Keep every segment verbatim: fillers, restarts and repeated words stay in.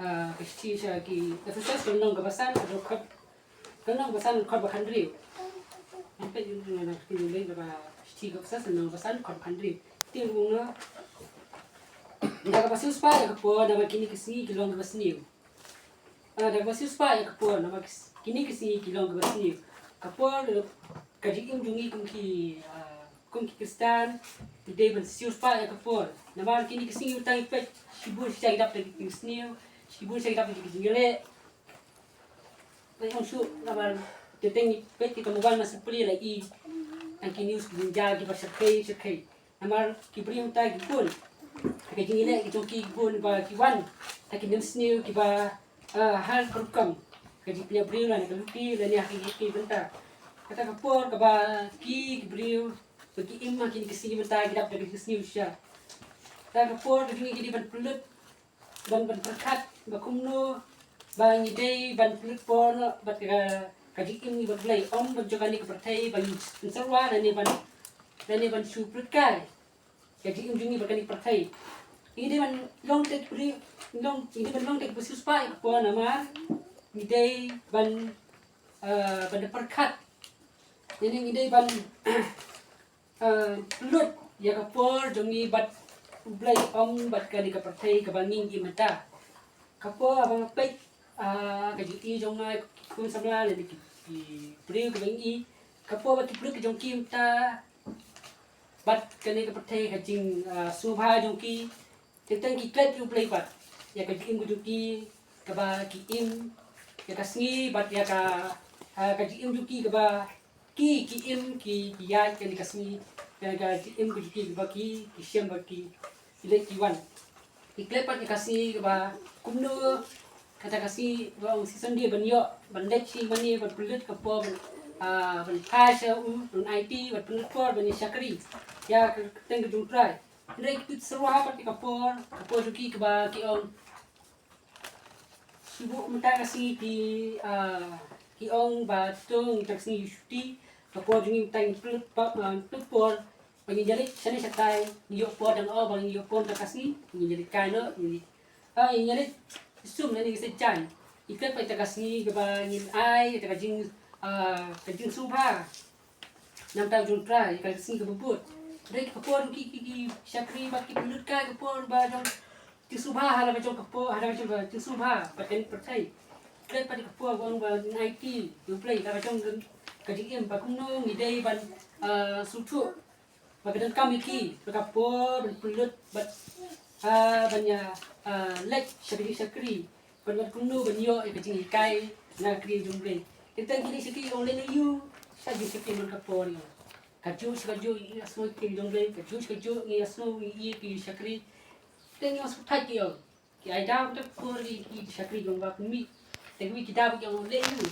Ah, ka shithi sha ki Ephesos ka lynnong kaba san, ka dkhot, ka lynnong kaba san, dkhot ba khathynriew. Ngan peit ïa kane ka shithi ka Ephesos, lynnong kaba san, dkhot ba khathynriew. Te u ong, da kaba siewspah ïa ka por, namar kine ki sngi ki long kiba sniew. Ah, da kaba siewspah ïa ka por, namar kine ki sngi ki long kiba sniew. Ka por, ka jingim jong ngi kum ki, ah, kum ki Khristan, ngi dei ban siewspah ïa ka por. Namar kine ki sngi, tang peit, shibun shisha ki dap da ka jingsniew, shibun shisha ki dap da ka jingïaleh. Peit ong shuh, namar te teng peit ki ka mobile, ma shu plie la i tang ki news ki jingjia kiba shyrkhei shyrkhei. Namar ki briew mynta ki bun, ka jingïaleh ki jong ki bun, ba ki wan ha ki nongshong sniew kiba, ah, ha ka rukom ka jingpynïaid briew lane ka luti lane ha ki, ki bynta. Kata ka por kaba ki, ki briew ba ki im ha kine ki sngi mynta ki dap da ka jingsniew shisha. Kata ka por ka jong ngi ki dei ban pynlut, ban, ban pyrkhat ba kumno ba ngi dei ban pynlut por noh bad ka, ka jingim ngi bad U Blei, ym ban jong kane ka pyrthei ba ngi pynsyrwa lane ban, lane ban shu pynlut kai ka jingim jong ngi bad kane ka pyrthei. Ngi dei ban long te ki briew, long, ngi dei ban long te kiba siewspah ïa ka por, namar ngi dei ban, eh, ban da pyrkhat. Ngi dei, ngi dei ban, eh, pynlut ïa ka por jong ngi bad U Blei, ym bad kane ka pyrthei kaba ngi im mynta. Ka por ba nga peit, ah, ka jingïohi jong nga, ki khun samla lane ki, ki briew kiba ngi, ka por ba ki pynlut ka jong ki mynta bad kane ka pyrthei, ka jing, ah, sngewbha jong ki. Teng teng ki klet ïa U Blei pat ïa ka jingim ka jong ki kaba ki im ïa ka sngi bad ïa ka, ah, ka jingim jong ki kaba ki, ki im, ki, ki ïaid kane ka sngi, kane ka jingim ka jong ki kaba ki, ki shem ba ki, ki leit ki wan. Ki klet pat ïa ka sngi kaba kumno, kata ka sngi ba ong sngi Sunday ban ïoh, ban leit sha ïingmane, ban pynlut ka por, ban, ah, ban phai sha u, ban aiti, ban pynlut por ban ïa shakri ïa ka kyrteng ka jong U Trai. Hynrei ki pynlut syrwa pat ïa ka por, ka por jong ki kaba ki ong, shu buh mynta ka sngi ki, ah, ki ong ba to ngin ïa tang sngi shuti, ka por jong ngi mynta ngin pynlut pa, ah, pynlut por ba ngin ïa leit shane shatai, ngin ïoh por, dang ong ba ngin ïoh por mynta ka sngi, ngin ïa leit kai noh, ngin ïa, ah, ngin ïa leit sum lane ngin sa jaiñ. Ïa kata pat ïa ka sngi kaba ngin ai ïa ka jing, ah, ka jingsngewbha na ka bynta jong U Trai, ka sngi kaba bud. Hynrei ka por ki, ki, ki shakri bad ki pynlut kai, ka por ba jong jingsngewbha, ha la ka jong ka por, ha la ka jong ka jingsngewbha bad kane ka pyrthei. Klet pat ïa ka por ba ong ba ngin aiti ïa U Blei, ha la ka jong ka jingim, ba kumno ngi dei ban, ah, sngewthuh ba ka donkam ïa ki, ba ka por ban pynlut bad, ah, ban ïa, ah, leit shakri, shakri, ban, ban kumno ban ïoh ïa ka jinghikai na ka ktien jong U Blei. Teng teng ki leit shakri, ong leit na U, sha jingshakri man ka por ïa. Kajuh sha kajuh ngi ïasnoh ïa ka ktien jong U Blei, kajuh sha kajuh ngi ïasnoh, ngi ïa ki shakri. Teng ngi ïasnoh thait ki ong. Ki ai daw kata ka por ïa ki shakri jong ba pynmih. Te kiwei ki daw ba ki ong leit U.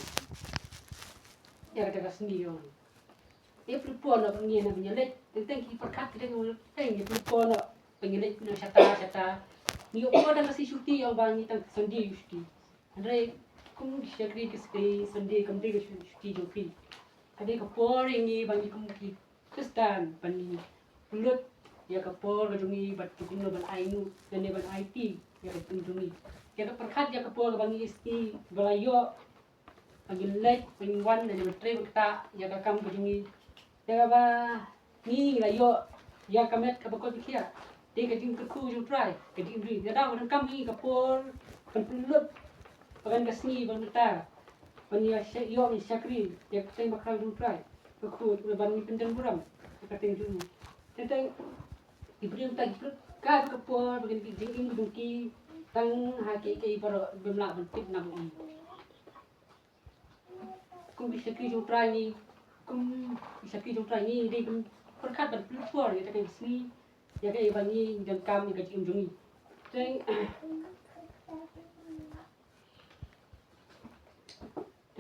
Ïa kata ka sngi ong. Ïa pynlut por noh ba ngi na ba ngi leit. Teng teng ki pyrkhat ki dei ong teng ïa pynlut por noh ba ngi leit na shata shata. Ngi ïoh por tang ka sngi shuti ong ba ngi tang Sunday shuti. Hynrei kum ki shakri ki sngi Sunday kam dei ka shuti jong ki. Ka dei ka por ïa ngi ba ngi kum ki Khristan ban pynlut ïa ka por ka jong ngi bad kumno ban ai nguh lane ban aiti ïa ka jingim jong ngi. Ïa ka pyrkhat ïa ka por kaba ngi sngi ba la ïoh ba ngin leit, ba ngin wan, lane ban trei ban ktah ïa ka kam ka jong ngi. Ïa kaba ngi la ïoh ïa ka met kaba koit ba khiah. Dei ka jingkyrkhu jong U Trai, ka jingim jong ngi. Lada ka donkam ïa ngi ka por ban pynlut ba kan ka sngi ban mynta ban ïa sha-, ïoh ban shakri ïa ka kyrteng bakhraw jong U Trai. Ka kyrkhu ban ngin pynjah burom ïa ka kyrteng jong U. Teng teng ki briew mynta ki pynlut kai ka por ba kan ka jingim ka jong ki tang ha kiei kiei baroh, bym lah ban tip na ba ong. Kum ki shakri jong U Trai ngi, kum ki shakri jong U Trai ngi dei ban pyrkhat ban pynlut por ïa kata ka sngi, ïa kaei ba ngi donkam ïa ka jingim jong ngi. Teng,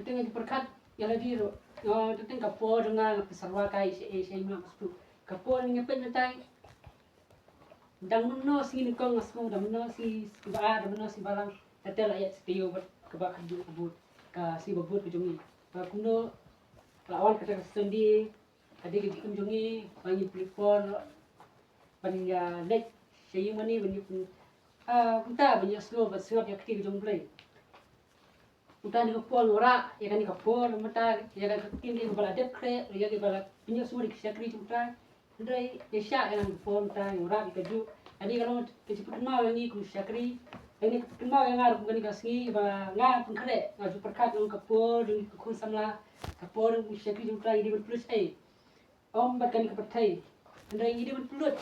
teng ngi pyrkhat ïa lade ruh. Nga, teng ka por jong nga, nga pynsyrwa kai shaei shaei, nga shu, ka por ngi peit mynta. Dang mynno sngi nyngkong nga sngew, dang mynno sngi, sngi ba ar, dang mynno sngi ba lang, te te la ïaid sa taïew bad kaba khatduh ka bud, ka sngi ba bud ka jong ngi. Ba kumno la wan kata ka Sunday, ka dei ka jingim jong ngi ba ngin pynlut por ban ïa leit sha ïingmane, ban ïa pyn-, Ah, kumta ban ïohsngew ban sngap ïa ka ktien jong U Blei. Kumta ha kane ka por ngi wanrah ïa kane ka por, mynta ïa ka ktien kaba la dep khreh, ïa kaba la pynïohsngew da ki shakri jong U Trai. Hynrei ïa sha ïa kane ka por mynta ngi wanrah ïa kajuh. Kane ka long ka jingpynkynmaw ïa ngi kum ki shakri. Kane ka pynkynmaw ïa nga ruh kum kane ka sngi ba nga pynkhreh, nga ju pyrkhat long ka por jong ngi ki khun samla, ka por jong ngi ki shakri jong U Trai, ngi dei ban pynlut ei. Ym bad kane ka pyrthei. Hynrei ngi dei ban pynlut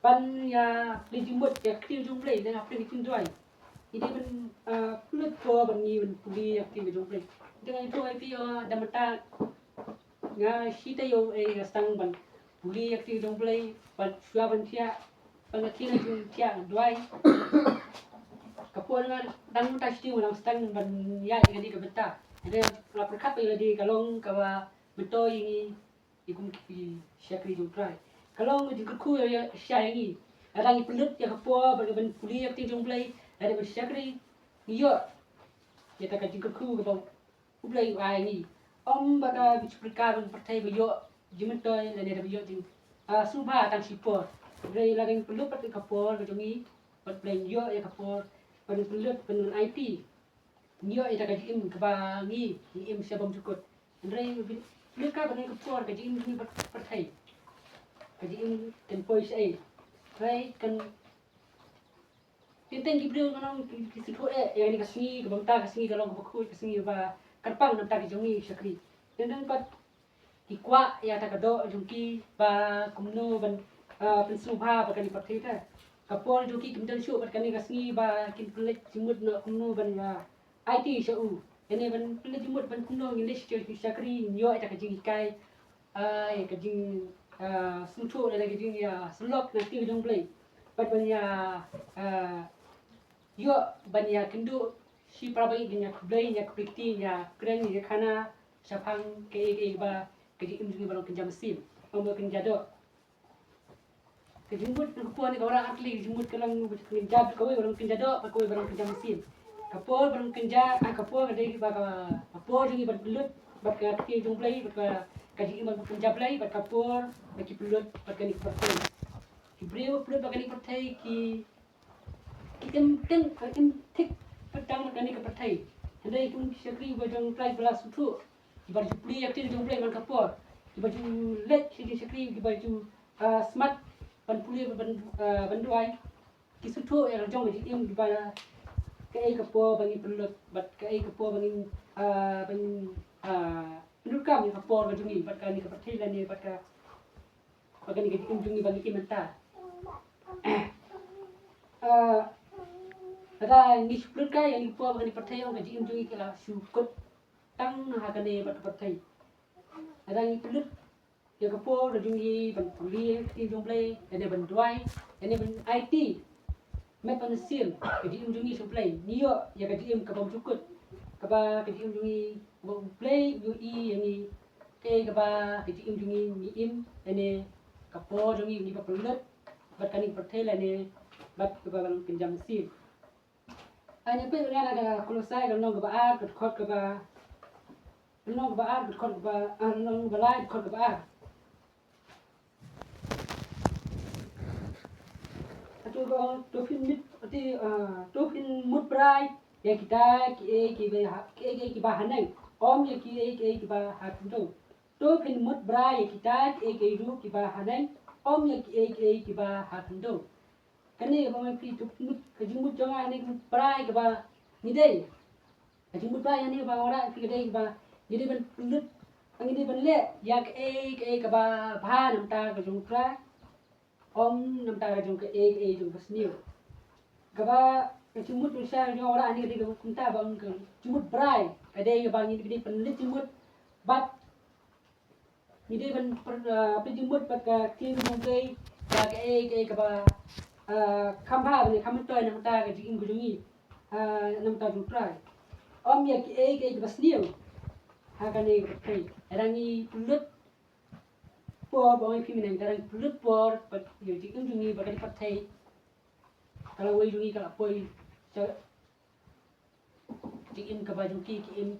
ban ïa leit jingmut ïa ka ktien jong U Blei, lane hapdeng ka jingduwai. Ngi dei ban, ah, pynlut por ban ngi ban pule ïa ka ktien jong U Blei. Te nga ïathuh ïa phi, ah, da mynta nga shi taïew, eh, nga sdang ban pule ïa ka ktien jong U Blei, ban shuwa ban thiah, ban nga thiah nga jingthiah nga duwai. Ka por nga dang mynta shi taïew nga dang sdang ban ïaid ïa kane ka bynta. Hynrei nga pyrkhat ba ïa lade ka long kaba myntoi ïa ngi, ïa kum ki shakri jong U Trai. Ka long ka jingkyrkhu ïa, ïa sha ïa ngi. Lada ngi pynlut ïa ka por ban, ban pule ïa ka ktien jong U Blei, lada ban shakri, ngi ïoh ïa kata ka jingkyrkhu kaba U Blei u ai ïa ngi. Ym ba ka, ka jingpyrkhat jong ka pyrthei ba ïoh jingmyntoi lane da ba ïoh jing, ah, sngewbha tang shi por. Hynrei lada ngi pynlut pat ïa ka por ka jong ngi bad U Blei, ngi ïoh ïa ka por ban pynlut ban aiti. Ngi ïoh ïa ka jingim kaba ngi, ngi im sha bymjukut. Hynrei pynlut ka ban ïa ka por, ka jingim jong ngi bad ka pyrthei, ka jingim kan poi shaei. Hynrei kan, teng teng ki briew ngan ong ki, ki sngewthuh eh ïa kane ka sngi, kaba mynta ka sngi ka long kaba khuid, ka sngi ba kyrpang na bynta ki jong ngi ki shakri. Teng teng pat ki kwah ïa kata ka doh jong ki ba kumno ban, ah, pynsngewbha bad kane ka pyrthei te. Ka por jong ki kim don shuh bad kane ka sngi ba kin pynleit jingmut noh kumno ban, ah, aiti sha u. Ïa ne ban pynleit jingmut ban kumno ngin leit sha ki shakri, ngin ïoh ïa ka jinghikai, ah, ïa ka jing, ah, sngewthuh lane ka jing, ah, ïa, syllok na ka ktien jong U Blei. Bad ban ïa, ah, ïoh ban ïa kynduh shi para bangeit, ngin ïa khublei, ngin ïa khublei kti, ngin ïa kren, ngin ïa khana shaphang kaei kaei ba ka jingim jong ngi ba long kynja mynsiem, ym ba kynja doh. Ka jingmut ka por ne ka wanrah artylli, ka jingmut ka long kynja, kawei ba long kynja doh, kawei ba long kynja mynsiem. Ka por ba long kynja, ah, ka por ka dei ba ka, ka por jong ngi ban pynlut bad ka ktien jong U Blei, bad ka, ka jingim ba kynja Blei, bad ka por ba ki pynlut bad kane ka pyrthei. Ki briew ba pynlut bad kane ka pyrthei ki Ki im teng, im thik pat tang bad kane ka pyrthei. Hynrei kum ki shakri ba jong U Trai ba la sngewthuh, kiba ju plie ïa ka ktien jong U Blei man ka por, kiba ju leit sha ki shakri, kiba ju, ah, smat ban pule, ban, ah, ban duwai. Ki sngewthuh ïa la jong ka jingim, kiba kaei ka por ba ngin pynlut bad kaei ka por ba ngin, ah, ba ngin, ah, pyndonkam ïa ka por ka jong ngi bad kane ka pyrthei lane bad ka Ba kane ka jingim jong ngi ba ngi im mynta. Ah, lada ngi shu pynlut kai ïa ngi por ba kane ka pyrthei, ong ka jingim jong ngi ka la shu kut tang ha kane bad ka pyrthei. Lada ngi pynlut ïa ka por ka jong ngi ban pule ïa ka ktien jong U Blei, ïa ne ban duwai, ïa ne ban aiti met bad mynsiem, ka jingim jong ngi sha U Blei, ngi ïoh ïa ka jingim ka bymjukut, kaba ka jingim jong ngi ba U Blei u ïohi ïa ngi, kaei kaba ka jingim jong ngi ngi im, lane ka por jong ngi ngi ba pynlut bad kane ka pyrthei lane bad kaba long kynja mynsiem. Ngi peit na ka Kolosai ka lynnong kaba ar, ka dkhot kaba, lynnong kaba ar, ka dkhot kaba, ah, lynnong kaba lai, dkhot kaba ar. Hato ka ong, to phin mut, ati, ah, to phin mut brai ïa kita kiei kiba ha, kiei kiei kiba haneng, ym ïa kiei kiei kiba ha khyndew. To phin mut brai ïa kita kiei kiei ruh kiba haneng, ym ïa kiei kiei kiba ha khyndew. Kane ba ngi phi, to phin mut, ka jingmut jong nga ne ka mut brai kaba ngi dei. Ka jingmut brai ïa ngi ba nga wanrah ïa phi ka dei ba ngi dei ban pynlut, ngi dei ban leh ïa kaei kaei kaba bha na bynta ka jong U Trai, ym na bynta ka jong kaei kaei jong ka sniew. Kaba ka jingmut jong sha jong nga wanrah ïa ngi ka dei kumta ba ka jingmut brai ka dei ba ngi dei ban pynlut jingmut bad Ngi dei ban pyn, ah, pynjingmut bad ka ktien jong U Blei, ba kaei kaei kaba, ah, kham bha bad kham myntoi na ka bynta ka jingim ka jong ngi, ah, na ka bynta jong U Trai. Ym ïa kiei kiei kiba sniew ha kane ka pyrthei. Lada ngi pynlut por, ba ong ïa phi mynne, lada ngi pynlut por bad ïa ka jingim jong ngi bad kane ka pyrthei, ka lawei jong ngi ka la poi sha jingim kaba jong ki ki im,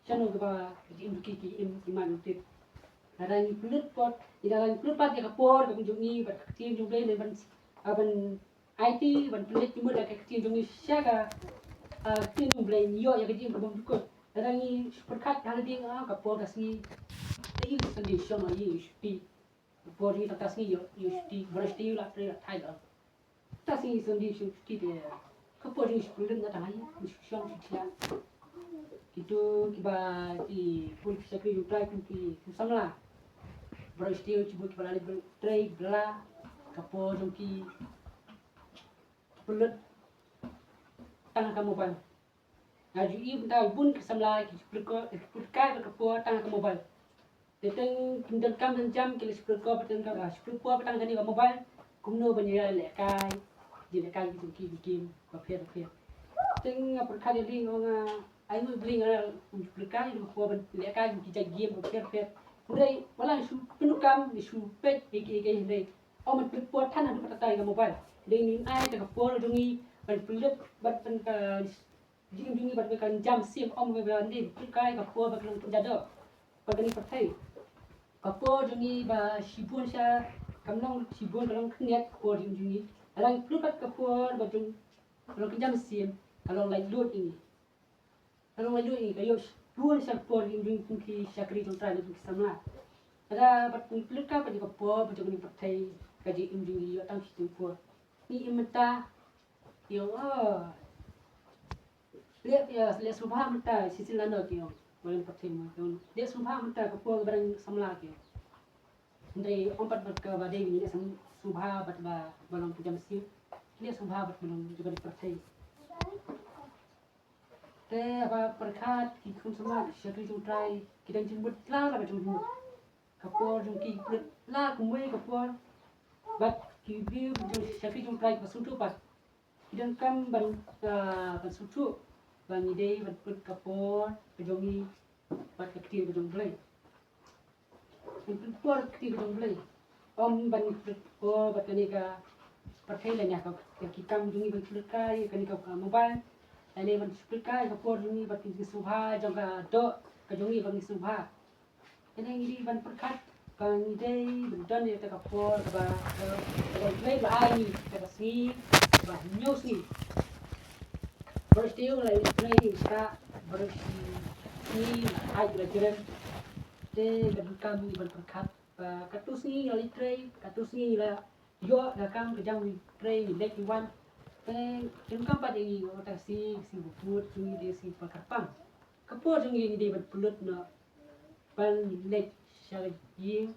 shano kaba jingim jong ki ki im iman u tip. Lada ngi pynlut pat, lada ngi pynlut pat ïa ka por kaba jong ngi bad ka ktien jong U Blei ne ban, ah, ban Ai ti ban pynleit jingmut ïa ka ktien jong ngi sha ka, ah, ktien jong U Blei, ngi ïoh ïa ka jingim kaba bymjukut. Lada ngi shu pyrkhat ha la ding, ah, ka por ka sngi, te ïa u Sunday shong, ïa u shuti. Ka por jong ngi tang ka sngi ïoh, ïa u shuti, baroh shuti ïa u la trei la thait ïoh. Tang ka sngi Sunday shu shuti te ka por jong ngi shu pynleit na tang ïa u shu shong shu thiah. Kito kiba ki bun ki shakri jong U Trai kum ki, ki samla, baroh shuti ïa u shibun kiba la leit trei bylla, ka por jong ki pynlut tang ha ka mobile. Nga ju ïohi mynta bun ki samla ki pynlut kai bad ka por tang ha ka mobile. Te teng kin donkam ban jam ki la shu pynlut kai bad teng ka shu pynlut kai bad tang kane ka mobile. Kumno ban ïa lehkai, ïa lehkai ki jong ki ki game bapher bapher. Teng nga pyrkhat ïa ding, nga ai nguh Blei nga la shu pynlut kai bad ka por ban lehkai ki jait game bapher bapher. Hynrei wat la shu pyndonkam, shu peit ïa ki ïa ki hynrei ym pynlut kai than haduh katta ïa ka mobile. Dei ngin ai ïa ka por jong ngi ban pynlut bad ban ka jingim jong ngi bad ban ka jam sim, ym ban dei pynlut kai ka por ba ka long pynjah doh. Bad kane ka pyrthei, ka por jong ngi ba shibun sha kam long shibun, ka long khyndiat ka por jong ngi. Lada ngi pynlut bad ka por ba jong ka long ka jam sim, ka long laitluid ïa ngi. Ka long laitluid ïa ngi, ka ïoh bun sha ka por jong ngi kum ki shakri jong U Trai ne kum ki samla. Lada bad pynlut kai bad ka por ba jong kane ka pyrthei, ka jingim jong ngi ïoh tang shi por. Ngi im mynta, ïoh, oh. Leh, ïa, leh sngewbha mynta, shisien lano ki ong. Ba leh pyrthei mo ki ong. Leh sngewbha mynta ka por ba dang samla ki ong. Hynrei ym pat bad kaba dei ngi leh sngewbha bad ba, ba long ka jam sim. Leh sngewbha bad ba long jong ka pyrthei. Te haba pyrkhat ki khun samla ki shakri jong U Trai ki dang jingmut la la ka jingmut. Ka por jong ki pynlut la kumwei ka por. Bad ki briew jong shakri jong U Trai kiba sngewthuh pat. Ki donkam ban, ah, ban sngewthuh ba ngi dei ban pynlut ka por ka jong ngi bad ka ktien ka jong U Blei. Ban pynlut por ka ktien ka jong U Blei. Ym ban pynlut por bad kane ka pyrthei lane ka, ka ki kam jong ngi ban pynlut kai kane ka, ah, mobile. Lane ban pynlut kai ka por jong ngi bad ki jingsngewbha jong ka doh ka jong ngi ba ngi sngewbha. Kane ngi dei ban pyrkhat ba ngi dei ban don ïa kata ka por kaba, kaba U Blei u la ai ngi, kata ka sngi, kaba hynñiew sngi. Baroh shi taïew la ïa U Blei u stad, baroh shi sngi la ïa U Blei u la jrem. Te ka donkam ngi ban pyrkhat ba katto sngi ngi la ïa trei, katto sngi ngi la ïoh ka kam ka jam ngi trei ngi leit ngi wan. Te ka donkam pat ïa ngi, kata ka sngi, ka sngi ba kut, ka sngi dei ka sngi ba kyrpang. Ka por jong ngi ngi dei ban pynlut noh ban leit sha ka ïing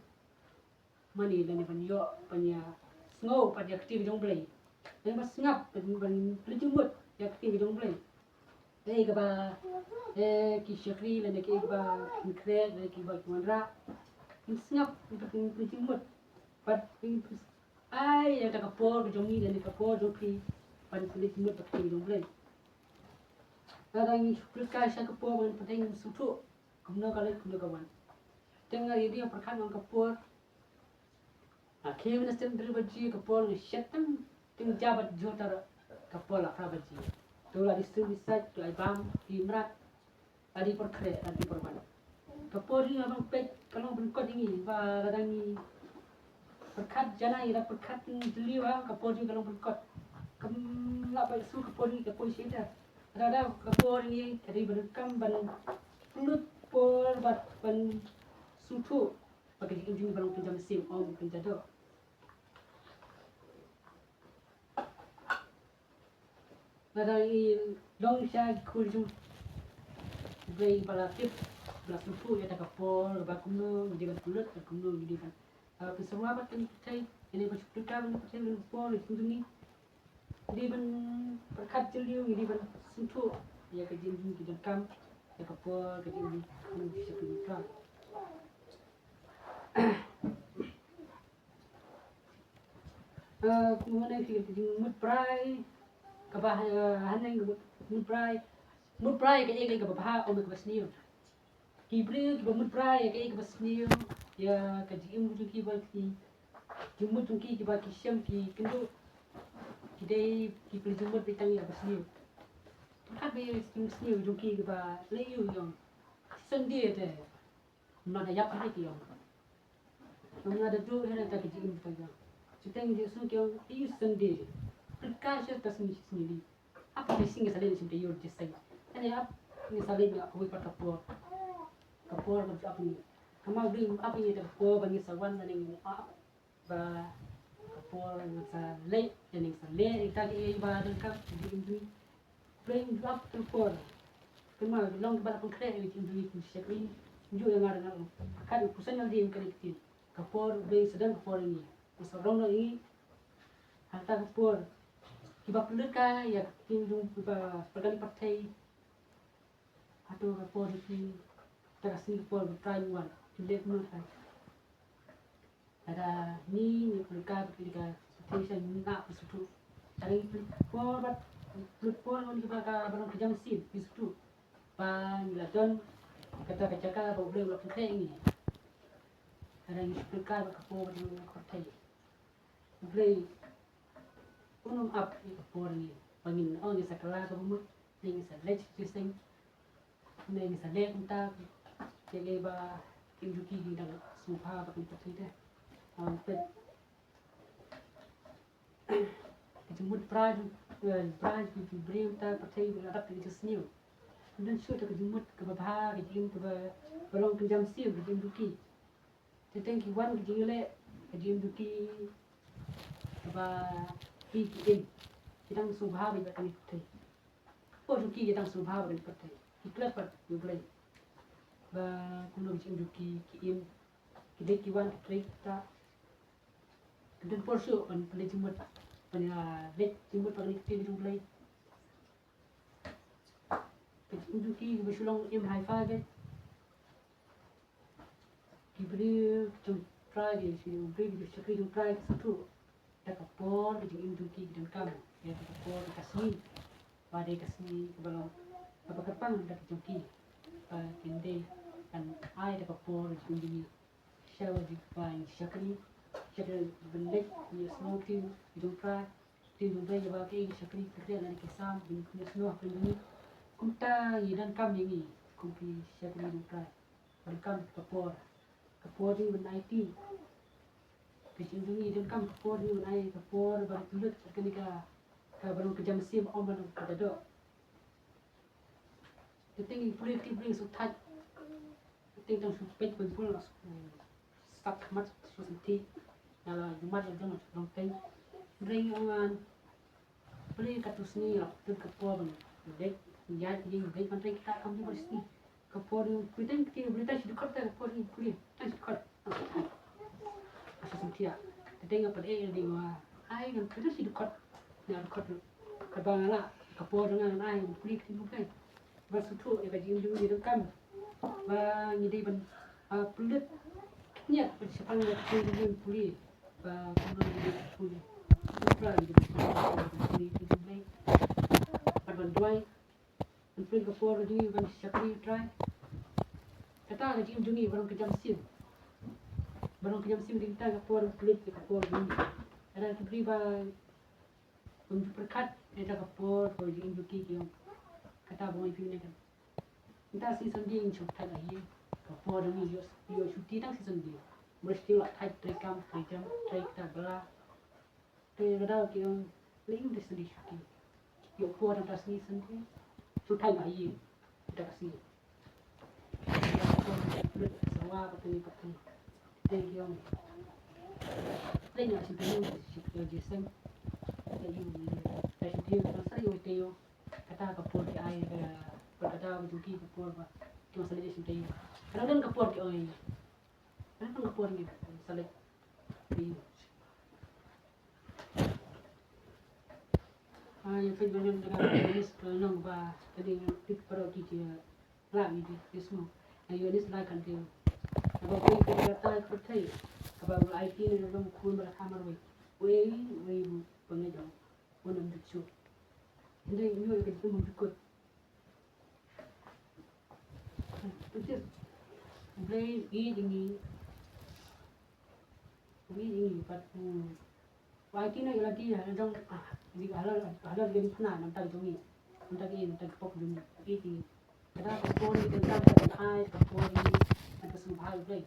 mane lane ban ïoh ban ïa sngew pat ïa ka ktien jong U Blei. Lane ban sngap ban, ban pynjingmut ïa ka ktien jong U Blei. Kaei kaba, eh, ki shakri lane kaei kaba ki khreh lane kiba ki wanrah, kin sngap, kin pynjingmut. Bad kin ai ïa kata ka por ka jong ngi lane ka por jong phi ban pynjingmut ïa ka ktien jong U Blei. Lada ngi shu pynlut kai sha ka por ban pynthei ngim sngewthuh kumno ka leit kumno ka wan. Te nga ïa dei pyrkhat ngan ka por. Nga khie mynstep hynriew baje ka por nga shet tang, tang ja bad jhur tang ka por la phra baje. To la dei sum dei sait, to ai bam, dei mrad, la dei por khreh, la dei por wan. Ka por jong ngi ban peit ka long ban kot ïa ngi ba lada ngi pyrkhat janai, lada pyrkhat jylliew, ka por jong ngi ka long ban kot. Kam lah ba shu ka por jong ngi ka por shet da. Lada ka por jong ngi ka dei ban kam ban pynlut por bad ban sngewthuh. Ba ka jingim jong ngi ba long pynjam mynsiem, ym pynjam doh. Lada ngi long sha ki khun jong U Blei ba la tip, ba la sngewthuh ïa kata ka por, ba kumno ngi dei ban pynlut, ba kumno ngi dei ban, ah, pynsawa bad kane ka pyrthei, ïa kane ba shu pynlut ka pyrthei, ka por jong ngi. Ngi dei ban pyrkhat jylliew, ngi dei ban sngewthuh ïa ka jingim jong ngi, ki donkam ïa ka por, ka jingim jong ngi, ki donkam. Eh, kumne ki, ki jingmut brai kaba, eh, haneng mut, mut brai, mut brai kaei kaei kaba bha, ym kaba sniew. Ki briew kiba mut brai ïa kaei kaba sniew, ïa ka jingim jong ki ba ki jingmut jong ki kiba ki shem ki kynduh, ki dei ki pynjingmut beit tang ïa kaba sniew. Pyrkhat ba ïa ka jingsniew jong ki kaba lei ïa u ïong. Sunday te. Mla da ïap hi ki ïong. Mla da duh hi na ta ka jingim ta ïong. Shiteng jingim ki ïong, ïa u Sunday. Pyrkhat sha ta sngi shi sngi li. Ap ngi sngi sa leit shim taïew jingïaseng. Ane ap ngi sa leit, ngi ap kawei pat ka por. Ka por ka ap ngi. Ka ma dei ap ngi ta ka por ba ngi sa wan lane ngi ap. Ba ka por ngi sa leit lane ngi sa leit ita ki ei ba donkam ki im dui. Blei ju ap ka por. Kynmaw long ba la pynkhreh ïa ki im dui ki shakri. Ju ïa nga ruh nga. Ka dei puson ïa dei ka dei ki. Ka por Blei sa don ka por ngi. Ngi sa rong ngi. Hata ka por kiba pynlut ka ïa ki jong kiba pyrkhat ïa pyrthei. Hato ka por ki ta ka sngi ka por ba Trai wan ki leh kumno Trai. Lada ngi ngi pynlut ka ba ki ka pyrthei sha ngi nga pynsutu. Lada ngi pynlut por ba pynlut por ngi ba ka ba long ka jam sim pynsutu. Ba ngi la don kata ka jaka ba U Blei u la pynkhreh ngi. Lada ngi pynlut ka ba ka por ba ngi pyrthei. U Blei un ym ap ïa ka por ngi ba ngin ong ngi sa kylla kaba mut, ne ngi sa leit sha seng, ne ngi sa leh kumta. Te lei ba ki im jong ki ki dang sngewbha ba kin pyrthei te. Ym peit ka jingmut Trai, eh, Trai ki ki briew ta pyrthei ba la dap ki jingsniew. Don shuh ta ka jingmut kaba bha, ka jingim kaba, ba long ka jam sim ka jingim jong ki. Te teng ki wan ki jingïaleh ka jingim jong ki kaba ki ki im. Ki dang sngewbha ba kane pyrthei. Ka por jong ki ki dang sngewbha ba kane pyrthei. Ki klet pat ïa U Blei ba kumno ka jingim jong ki ki im. Ki dei ki wan ki trei kita. Ki don por shuh ban pynleit jingmut, ban ïaleit jingmut ba kane pyrthei jong U Blei. Ka jingim jong ki kiba shu long im hi-fi beit. Ki briew jong Trai, ki briew ki shakri jong Trai ki sngewthuh da ka por ka jingim jong ki ki donkam ïa ka por ka sngi. Ba dei ka sngi kaba long kaba kyrpang da ki jong ki. Ba kin dei ban ai da ka por ka jingim jong ki. Sha ba jingim ba shakri, shakri ban leit ïasnoh ktien jong Trai. Ktien jong Blei ba ki shakri ki kren lane ki sam, ki ïasnoh ktien jong ngi. Kumta ngi donkam ïa ngi kum ki shakri jong Trai. Donkam ka por, ka por ngi ban aiti. Ka jingim jong ngi donkam ka por ngi ban ai, ka por ba ngi pynlut kane ka, kaba long ka jam sim, ym ban long ka dadoh. Te teng ïa pule ki briew shu thait. Te teng tang shu peit ban pule, sat khmat shu senti. Nga la jummat la jong shu long teng. Hynrei ong ngan pule katto sngi la pynlut ka por ban leit, ïaid ïing, leit ban trei kita kam jong ka sngi. Ka por ngi pule teng kti pule tang shi dkhot, ka por ngi pule tang shi dkhot. Ka shu sngewthuh. Te teng nga pule ïa ding wa ai ngan pule tang shi dkhot. Nga dkhot ruh. Kaba nga lah ka por nga ngan ai ngan pule kti pule. Ba sngewthuh ïa ka jingim jong ngi donkam ba ngi dei ban, ah, pynlut khyndiat ban shaphang ïa ka jingim jong ngi pule. Ba kumno ngi dei pule. Kumno ngi dei pule kti pule. Bad ban duwai. Ban pynlut ka por jong ngi ban shakri Trai. Kata ka jingim jong ngi ba long ka jam sim. Ba long ka jam sim dei kata ka por ban pynlut ka por jong ngi. Lada ki briew ba ym ju pyrkhat ïa kata ka por ka jingim jong ki ki ong kata ba ngi pynlut ka. Mynta sngi Sunday ngi shu thait ha ïing. Ka por jong ngi ïoh, ïoh shuti tang sngi Sunday. Mula shuti la thait trei kam, trei jam, trei kita bala. Te ka daw ki ong lei ïoh da sngi shuti. Ïoh por da sngi Sunday. Shu thait ha ïing da ka sngi. Sawa ka teng ka teng. Te ki ong lei ïoh shuti, ïoh shuti, ïoh jingïaseng. Te ïoh, te shuti ïoh, te ïoh, te ïoh. Kata ka por ki ai ka, ka daw ka jong ki ka por ba ki ong sa leit shuti. Ka dang don ka por ki ong ïa ngi. Ka dang don ka por ngi sa leit. Ïa peit ba ngan da ka list ka long ba ka dei ngan peit baroh ki ki la ngi di ki sngew. Ïa list la kan dei. Ba peit ka ta ka pyrthei. Kaba u la aiti na ka long khun ba la kha marwei. Wei wei ba ngi jong. Wan ym duk shuh. Hynrei ngi ïoh ïa ka jingim ym duk kut. Blei u ïeit ïa ngi. U ïeit ïa ngi bad u aiti na ïa lade ha jong, ah, ïa halor, halor ïa ka jingpynah na bynta jong ngi. Na bynta ki, na bynta ki pop jong ngi. U ïeit ïa ngi. Kata ka por ngi donkam ban ai ka por ngi ban sngewbha ïa u Blei.